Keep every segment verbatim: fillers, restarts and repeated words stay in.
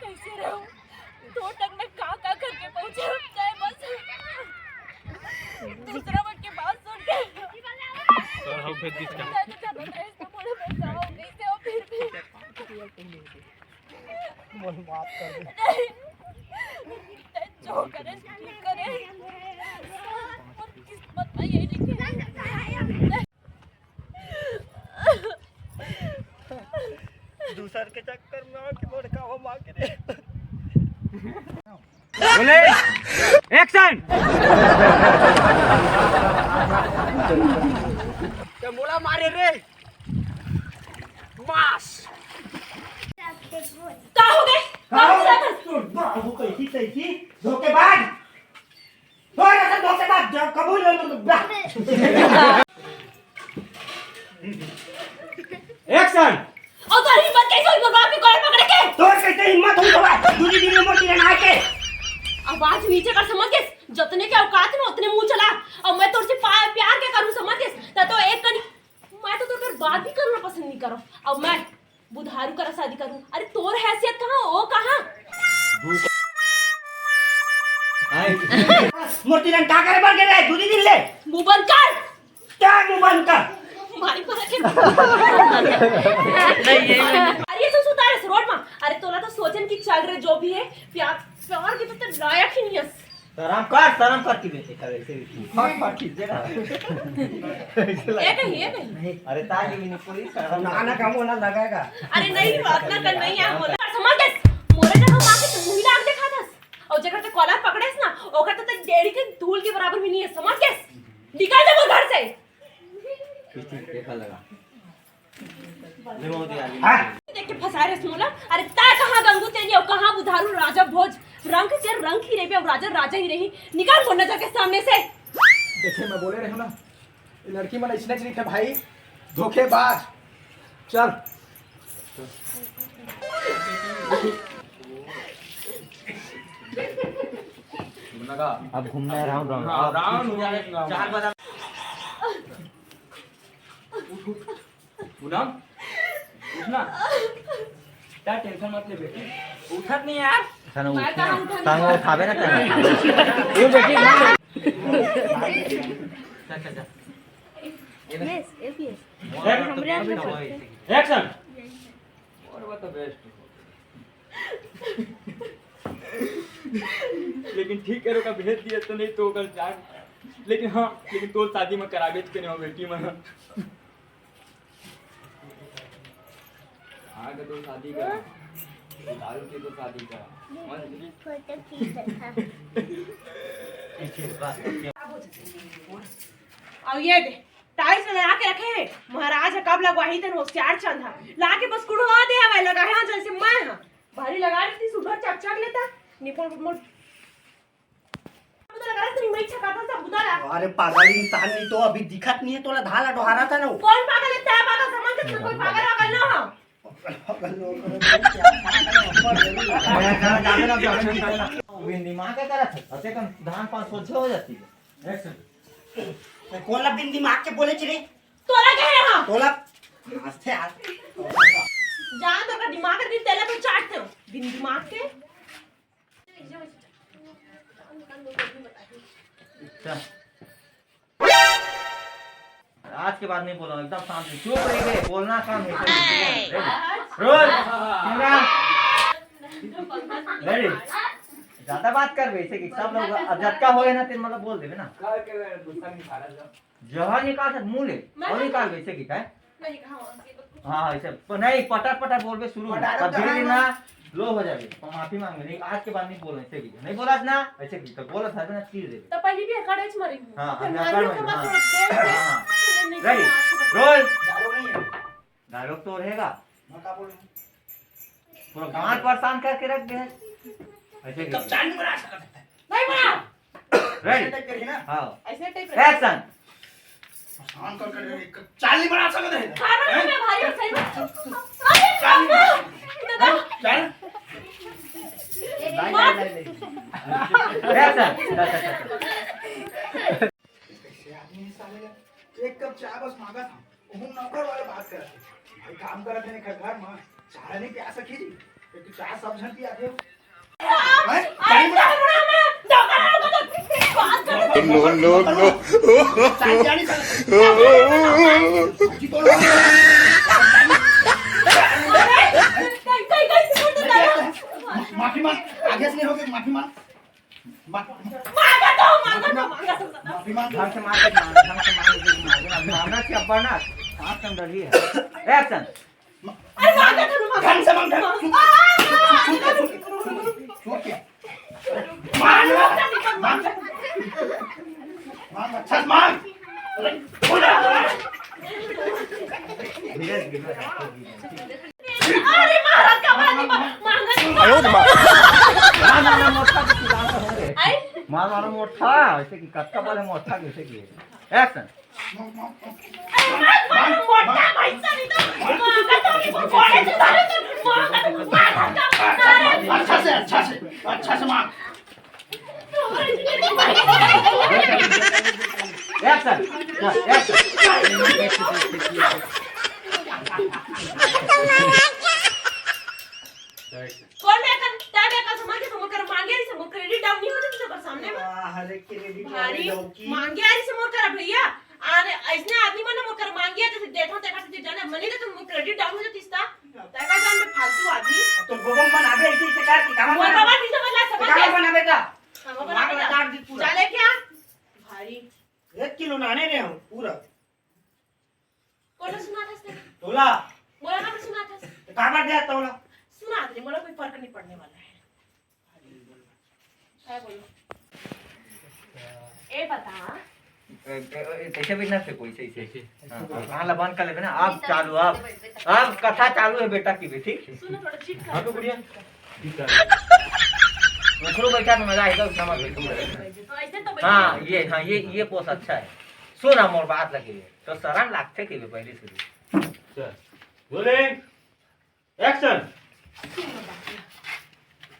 कैसे रहूं? दो टक में का का करके पहुंचे, चाहे बस दूसरा मन के बात सुन के। सर, हम भेज दीस का? मैं तो जानत रहे, इसको बोले, मैं जाऊं, कैसे हो फिर भी? मन माफ कर दे। नहीं, जो करे, ठीक करे। पर किस्मत में यही लिखे। दूसर के चक्कर में आके मोर का हो मांग रे। बोले, एक्शन। क्या मोला मारे रे? मास। का हो गए? का हो गए? तोर बाबू कैसी तैसी धोखेबाज। तोर ऐसा धोखेबाज जो कबूल हो तो बा। एक्शन। और तोर हिम्मत कैसे हुई मोर बाप के कॉलर पकड़े के? तोर कैसे हिम्मत हुई तो बा? दूसरी दिन में मोर किरण आके। आवाज नीचे कर, समझ गेस? जतने के औकात में उतने मुंह चला। और मैं तोर से पा-, प्यार के करूं, समझ गेस? त तो एक कनी, मैं तो तोर बात भी करना पसंद नहीं करो। अब मैं बुधारू करा शादी करूं। अरे तोर हैसियत कहां, ओ कहां? मोर किरण का करे बर गेले? दूसरी दिन ले। मुंह बंद कर। क्या मुंह बंद कर? मारी पता के। अरे तू सुता रे रोड में। अरे तोला तो सोचन की चल रे जो भी है, प्यार, प्यार के तो लायक ही नहीं है। शरम कर, शरम कर की बेटे कर ऐसे भी। फट, फट खींच देगा। ये कहीं, ये कहीं। अरे ताली भी नहीं पूरी शरम। ना, ना, कम होना लगाएगा। अरे नहीं, बात ना कर, नहीं है, बोला। समझ गेस, मोरे जगह माँ के मुंह लाग देखा था। और जगह ते कॉलर पकड़ेस ना, ओकर तो ते डेढ़ी के धूल के बराबर भी नहीं है, समझ गेस? निकल जा वो घर से। देखा लगा। हाँ? देख के फंसा रे मोला। अरे ता कहाँ गंगू तेली और कहाँ बुधारू राजा भोज? रंग के रंग ही रही, अब राजा राजा ही रही। निकाल मोर नजर के सामने से। देखे, मैं बोले रहे हूँ ना, ये लड़की मन ऐसने नहीं थे भाई, धोखेबाज। चल। अब घूमना है राउंड राउंड। हाँ, राउंड हो जाए, चार बजा। पूनम, उठ ना। क्या टेंशन मत ले बेटी। उठत नहीं यार। तने उठ ना। तने उठावे ना तने। ये बेटी, उठ। चल, चल, चल। ये ले। Yes, yes, yes. और हमरे आप लोग करते हैं। एक्शन। और वो तो बेस्ट। लेकिन ठीक करो का भेज दिया तो नहीं तो ओकर जान। लेकिन हाँ, लेकिन तोर शादी में कराबेच के नहीं हो बेटी मन। आगे तो शादी का, दारू की तो शादी का। फोटो खींच रखा। अब ये दे, टाइल्स लगा के रखे हैं। महाराज ह कब लगवाही तेन होशियार चंद ह। ला के बस कुड़वा दे हवय, लगा है जैसे मैं ह। भारी लगा लेती, सुबह चकचक लेता। निपोर मोर बुता लगा रहा, तेरी मैं छका था, सब बुता ला। अरे पागल इंसान, नहीं तो अभी दिखत नहीं है तोला, धाला डोहारा था ना वो। कौन पागल है? तै पागल समझ के, कोई पागल वागल ना हो। बिन दिमाग का करत है, अते कम धान पान सोझे हो जाती है। कौन ला बिन दिमाग के बोले रे? तोला कह रहा। तोला हंसते यार। जा तो का दिमाग रे, तेला तो चाटते हो। बिन दिमाग के। चल। आज के बाद नहीं बोला, एकदम शांत, चुप रह गए, बोलना काम है। Roll, camera. रेडी। ज्यादा बात कर वैसे कि सब लोग अब जतका होए ना, तेन मतलब बोल देवे ना। जहर निकाल सकत मुंह ले, मैं और नहीं निकाल वैसे कि काय? नहीं, हाँ, ये तो हाँ, ऐसे प-, नहीं, पटर पटर बोलबे शुरू में। पटर तब धीरे धीरे ना। ना लो हो जाबे। तो माफी मांग ले, नहीं, आज के बाद नहीं बोलना ऐसे कि। नहीं बोला ना, ऐसे कि तो बोला था ना, चीर दे। तो पहले भी अकड़ च मरी हूँ। हाँ, फिर हाँ, मार अकड़ के मरी, मत हाँ। रोक दे। हाँ, हाँ। नहीं, रेडी, नहीं, रोल। दारू नहीं है। डायलॉग तो रहेगा। मैं क्या बोलूँ? पूरा गांव परेशान करके रख दे। ऐसे कब कि चांद बना सकता है? नहीं बना। रेडी? ऐसे टाइप करिए ना। हाँ। ऐसे टाइप रहे। एक्शन। परेशान कर कर एक चाल नहीं बना सकते हैं। खाना में भारी हो सही। अरे बाबा। दादा। चाल। मार। एक्शन। कैसे आदमी है साले का? एक कप चाय बस मांगा था। वो नौकर वाले बात करत हे। भाई काम करत हे घर में। चाय नहीं प्यास रखी जी। एक तो का सब झन पिया थे? हैं? अरे, जाने दो। No, no, no। जाने, जाने, जाने। जी, बोलो। कहीं, कहीं, कहीं से बोल दे। माफी मांग, आगे से नहीं होगी, माफी मांग। मा-, मांगा तो, मांगा तो, मांगा तो। माफी मांग। ढंग से मार, मार, ढंग से मार, मार, मारना चाहिए, अब बढ़ना। हाथ में डली है। Action। अरे मांगा तो, मांगा। ढंग से मांग, ढंग से। आ, आ, आ, चुप, चुप, चुप, चुप, चुप, चुप, चुप। मांग, मांग। मांग, अच्छा से मांग। धीरे, धीरे। अरे महाराज का बात नहीं, मांगा। आयो रे माँ। मार मारो मोटा के खिलाफ हो रे। आई? मार मारो मोटा, ऐसे कि कतका बल है मोटा, कैसे कि? Action। अरे मार, मार, मोटा भाई सा नहीं तो, मांगा तो नहीं, वो बड़े से सारे तो, मांगा तो, मांगा तो, अरे। अच्छा से, अच्छा से, अच्छा से मार। Action। Action। कौन मैं कर, तय मैं कर समझ के तुम कर मांगे नहीं, सब credit down नहीं होते तुम कर सामने में। वाह, अरे credit भारी down की। मांगे आई से मोर कर भैया। अरे ऐसने आदमी मन मोर कर मांगे तो देता हूं, देखा तो जाने मनी तो तुम credit down हो जाती था। तय का जान में फालतू आदमी। अब तो गोगम मन आबे ऐसे शिकार की कामा मोर बना। बाबा नहीं समझ ला, समझ कामा ला। बना बेटा। कामा बना मार बेटा। काट दी पूरा। चले क्या? भारी। एक किलो नाने रे हम पूरा। कोला सुना था इसने? तोला। मोला ना सुना था। तो काबर दे तोला? सुना दे, मोला कोई फर्क नहीं पड़ने वाला है। हाँ, बोलो। ए बता। ए, ए, ए, कैसे भी ना से कोई सही से। हाँ, हाँ, ला बंद कर लेबे ना। अब चालू, अब, अब कथा चालू है बेटा की भी, ठीक? सुनो, थोड़ा चीट कर। हाँ, तो गुड़िया। ओकरो बैठा तो मजा आएगा, उतना मत बैठो। तो ऐसे तो बैठो। हाँ, ये, हाँ, ये, ये पोस अच्छा है। सुन, मोर बात लगे, तो शरम लागथे के भी पहले से भी। चल, rolling, action।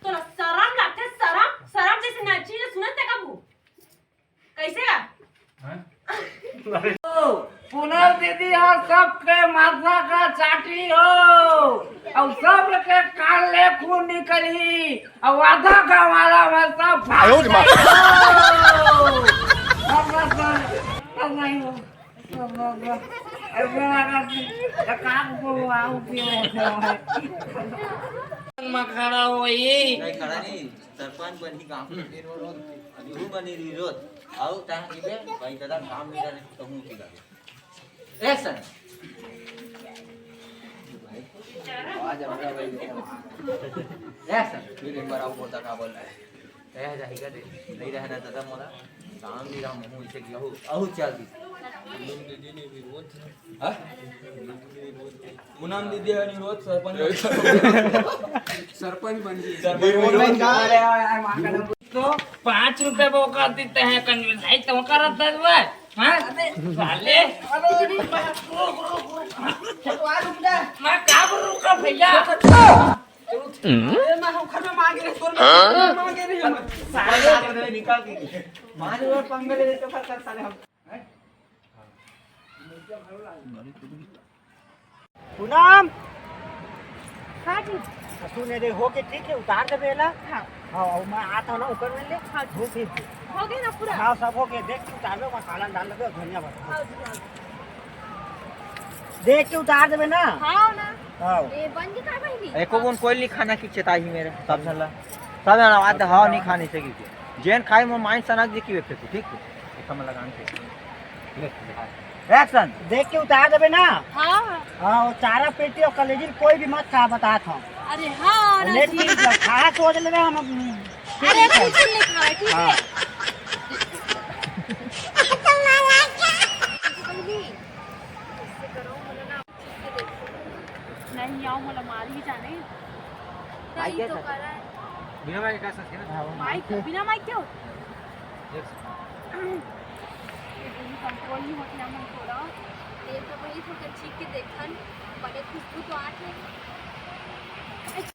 तोला शरम लागथे, शरम? शरम जैसे ना चीज सुनत है कबू? कैसे गा? हैं? ओ, पूनम दीदी ह सबके माथा का चाटी हो, अउ सबके कान ले खून निकलही, अउ आधा गाँव वाला में सब आयो रे माँ। सब, सब, सब, सब नहीं हो। सब, सब, सब। ऐसे लगा कि, तो का को आऊ के हो। मखरा होई। नहीं, खड़ा नहीं। सरपंच बनी गांव के, फिर वो रोज, अभी वो बनी रही रोज। आओ, तहाँ की बे, भाई दादा काम नहीं करे, तो मुंह की लगे। Action। भाई, आवाज आ रहा है भाई। Action। फिर एक बार आओ, बोलता क्या बोल रहा है? रह जाएगा दे, नहीं रहना दादा मोला। काम नहीं रहा, मुंह इसे किया हो, अहू चल दी। हाँ? पूनम दीदी ह निरोध सरपंच। सरपंच बन गई। सरपंच बन गई। तो पाँच रुपए वो कर देते हैं कंजूस भाई, तो कर दस बार। हाँ? साले। मैं क्या बोल रुका भैया? अरे मैं हम घर में मांगे रहे, तोर में मांगे रहे हम। साले निकाल के। पाँच रुपए पंगे ले तो कर साले हम। पूनम। हाँ जी। सुन रे, हो के ठीक है, उतार देबे एला। हाँ। हाँ, और मैं आता हूँ ना ऊपर में ले। हाँ जी। हो ठीक है। हो गए ना पूरा? हाँ, सब हो गए। देख के उतार लो, मसाला डाल लेबे और धनिया पत्ता। हाँ जी, हाँ जी। देख के उतार देबे ना। हाँ ना। हाँ। ए, बन के का बहिनी? एको गुण कोई नहीं खाना की चेताई मेरे, सब झन ला। सब झन ला, आज हवा नहीं खाने से की। जेन खाई मोर माइन सनक जी की वेबसाइट, ठीक है? एक हम लगान के। Action। देख के उतार देबे ना। हाँ, हाँ। हाँ, वो चारा पेटी और कलेजी कोई भी मत खा, बतात हूँ। अरे हाँ, ना लेट जी। नहीं कर, खा सोच लेबे हम। अरे, कुछ नहीं खावे, ठीक है? हाँ। नहीं, आओ, मोला मार ही जाने। माइक तो करा है। बिना माइक का सच है ना? माइक, बिना माइक क्या होता है? एक second। ये दोनों control नहीं होती ना, मन थोड़ा। ये तो वही थोड़ा चीख के देखन, बड़े खुशबू तो आत है। ए,